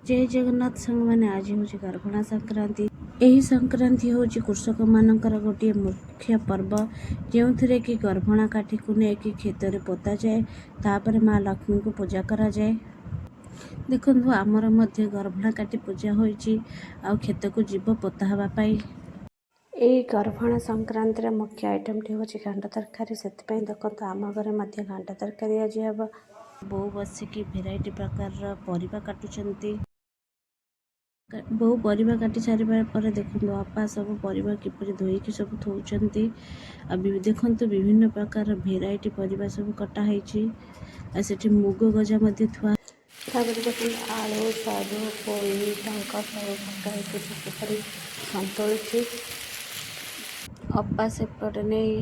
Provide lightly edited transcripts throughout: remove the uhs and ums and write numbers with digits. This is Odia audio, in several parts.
ଜୟ ଜଗନ୍ନାଥ ସାଙ୍ଗମାନେ, ଆଜି ହେଉଛି ଗର୍ଭଣା ସଂକ୍ରାନ୍ତି। ଏହି ସଂକ୍ରାନ୍ତି ହେଉଛି କୃଷକମାନଙ୍କର ଗୋଟିଏ ମୁଖ୍ୟ ପର୍ବ, ଯେଉଁଥିରେ କି ଗର୍ଭଣା କାଠିକୁ ନେଇକି କ୍ଷେତରେ ପୋତାଯାଏ। ତାପରେ ମା ଲକ୍ଷ୍ମୀଙ୍କୁ ପୂଜା କରାଯାଏ। ଦେଖନ୍ତୁ, ଆମର ମଧ୍ୟ ଗର୍ଭଣା କାଠି ପୂଜା ହୋଇଛି ଆଉ କ୍ଷେତକୁ ଯିବ ପୋତା ହେବା ପାଇଁ। ଏଇ ଗର୍ଭଣା ସଂକ୍ରାନ୍ତିର ମୁଖ୍ୟ ଆଇଟମ୍ଟି ହେଉଛି ଘାଣ୍ଟ ତରକାରୀ। ସେଥିପାଇଁ ଦେଖନ୍ତୁ, ଆମ ଘରେ ମଧ୍ୟ ଘାଣ୍ଟ ତରକାରୀ ଆଜି ହେବ। ବୋଉ ବସିକି ଭେରାଇଟି ପ୍ରକାରର ପରିବା କାଟୁଛନ୍ତି। ବୋଉ ପରିବା କାଟି ସାରିବା ପରେ ଦେଖନ୍ତୁ, ଅପା ସବୁ ପରିବା କିପରି ଧୋଇକି ସବୁ ଥୋଉଛନ୍ତି। ଆଉ ଦେଖନ୍ତୁ, ବିଭିନ୍ନ ପ୍ରକାର ଭେରାଇଟି ପରିବା ସବୁ କଟା ହେଇଛି ଆଉ ସେଠି ମୁଗ ଗଜା ମଧ୍ୟ ଥୁଆ। ତାପରେ ଦେଖନ୍ତୁ, ଆଳୁ, ସାରୁ, ପୋଇ, ଡଙ୍କ ସବୁ ପକାଇକି କିପରି ସନ୍ତୁଳୁଛି। ଅପା ସେପଟେ ନେଇ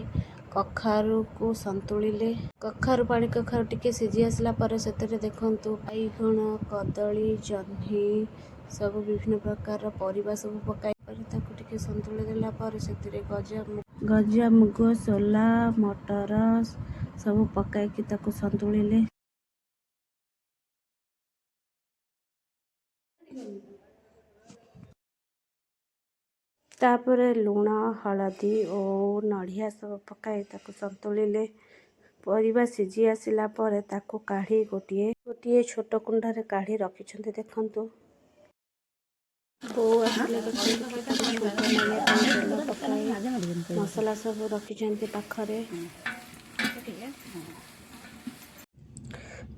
କଖାରୁକୁ ସନ୍ତୁଳିଲେ। କଖାରୁ, ପାଣି କଖାରୁ ଟିକେ ସିଝି ଆସିଲା ପରେ ସେଥିରେ ଦେଖନ୍ତୁ, ବାଇଗଣ, କଦଳୀ, ଜହ୍ନି, ସବୁ ବିଭିନ୍ନ ପ୍ରକାରର ପରିବା ସବୁ ପକାଇ ପରେ ତାକୁ ଟିକେ ସନ୍ତୁଳି ଦେଲା ପରେ ସେଥିରେ ଗଜା ମୁଗ, ସୋଲା, ମଟର ସବୁ ପକାଇକି ତାକୁ ସନ୍ତୁଳିଲେ। ତାପରେ ଲୁଣ, ହଳଦୀ ଓ ନଡ଼ିଆ ସବୁ ପକାଇ ତାକୁ ସନ୍ତୁଳିଲେ। ପରିବା ସିଝି ଆସିଲା ପରେ ତାକୁ କାଢ଼ି ଗୋଟିଏ ଗୋଟିଏ ଛୋଟ କୁଣ୍ଡରେ କାଢ଼ି ରଖିଛନ୍ତି। ଦେଖନ୍ତୁ, ବୋଉ ଆସିଲେ। ଦେଖନ୍ତୁ, କିପରି ଛୁଙ୍କ ମାରିବା ପାଇଁ ତେଲ ପକାଇ ମସଲା ସବୁ ରଖିଛନ୍ତି ପାଖରେ।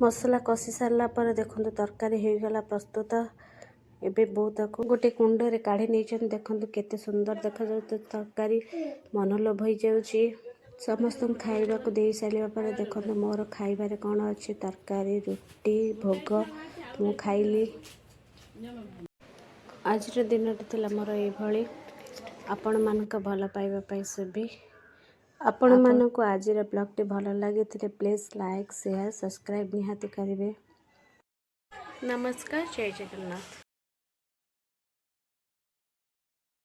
ମସଲା କଷି ସାରିଲା ପରେ ଦେଖନ୍ତୁ, ତରକାରୀ ହେଇଗଲା ପ୍ରସ୍ତୁତ। ଏବେ ବୋଉ ତାକୁ ଗୋଟେ କୁଣ୍ଡରେ କାଢ଼ି ନେଇଛନ୍ତି। ଦେଖନ୍ତୁ, କେତେ ସୁନ୍ଦର ଦେଖାଯାଉଛି ତରକାରୀ, ମନଲୋଭ ହେଇଯାଉଛି। ସମସ୍ତଙ୍କୁ ଖାଇବାକୁ ଦେଇ ସାରିବା ପରେ ଦେଖନ୍ତୁ, ମୋର ଖାଇବାରେ କ'ଣ ଅଛି। ତରକାରୀ, ରୁଟି, ଭୋଗ ମୁଁ ଖାଇଲି। ଆଜିର ଦିନଟି ଥିଲା ମୋର ଏଇଭଳି। ଆପଣମାନଙ୍କ ଭଲ ପାଇବା ପାଇଁ ଶୁଭି। ଆପଣମାନଙ୍କୁ ଆଜିର ବ୍ଲଗ୍ଟି ଭଲ ଲାଗିଥିଲେ ପ୍ଲିଜ୍ ଲାଇକ୍, ସେୟାର, ସବସ୍କ୍ରାଇବ୍ ନିହାତି କରିବେ। ନମସ୍କାର, ଜୟ ଜଗନ୍ନାଥ।